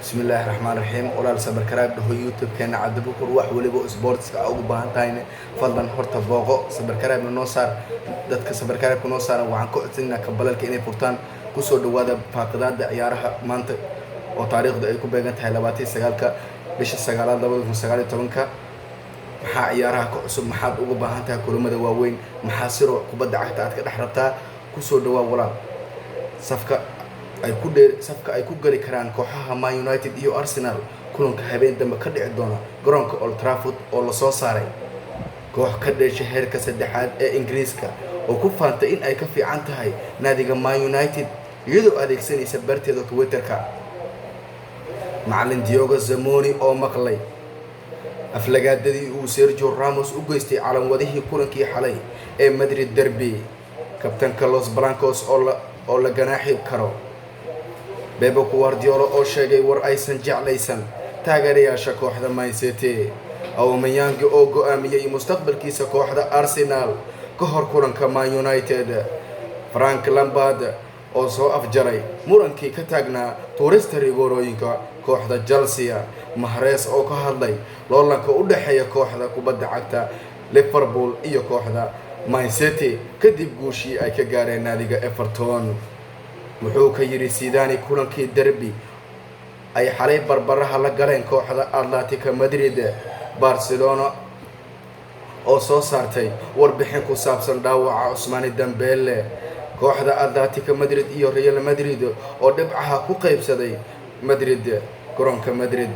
Bismillaahi raxmaan raxiim. Walaal, subscribe dhaho YouTube-keena Cabdibukur. Wax waliba sportska aa ugu baahan tahayna fadlan horta booqo, subscribe-na noo saar. Dadka subscribe-ka noo saaran waxaan ka codsanaynaa kabalalka inay furtaan. Kusoo dhawaada faaqidaada ciyaaraha maanta oo taariikhdu ay ku beegan tahay 29-ka bisha sagaalaad 2019-ka. Maxaa ciyaaraha ka cusub? Maxaad uga baahan tahay kulamada waaweyn? Maxaa siro kubadda cagta aad ka dhex rabtaa? Kusoo dhawaa, walaal. Safka ay ku geli karaan kooxaha Man United iyo Arsenal kulanka habeen dambe ka dhici doona garoonka Old Trafford oo lasoo saaray. Koox ka dheesha heerka saddexaad ee Ingiriiska oo ku faantay in ay ka fiican tahay naadiga Man United iyadoo adeegsanaysa barteeda Twitter-ka. Macalin Diego Simeone oo maqlay aflagaadadii uu Sergio Ramos u geystay calanwadihii kulankii xalay ee Madrid derby. Kabtanka Los Blancos oo la ganaaxi karo. Pep Guardiola oo sheegay war aysan jeclaysan taageerayaasha kooxda Man City. Aubameyang oo go-aamiyey mustaqbalkiisa kooxda Arsenal ka hor kulanka Man United. Frank Lampard oo soo afjaray murankii ka taagnaa tuurista rigoorooyinka kooxda Chelsea. Mahrez oo ka hadlay loolanka u dhexeeya kooxda kubadda cagta Liverpool iyo kooxda Man City kadib guushii ay ka gaareen naadiga Everton. Muxuu ka yidhi Zidane kulankii derby ay xalay barbaraha la galeen kooxda Atletico Madrid? Barcelona oo soo saartay warbixin ku saabsan dhaawaca Ousmane Dembele. Kooxda Atletico Madrid iyo Real Madrid oo dhibcaha ku qaybsaday Madrid, garoonka Madrid.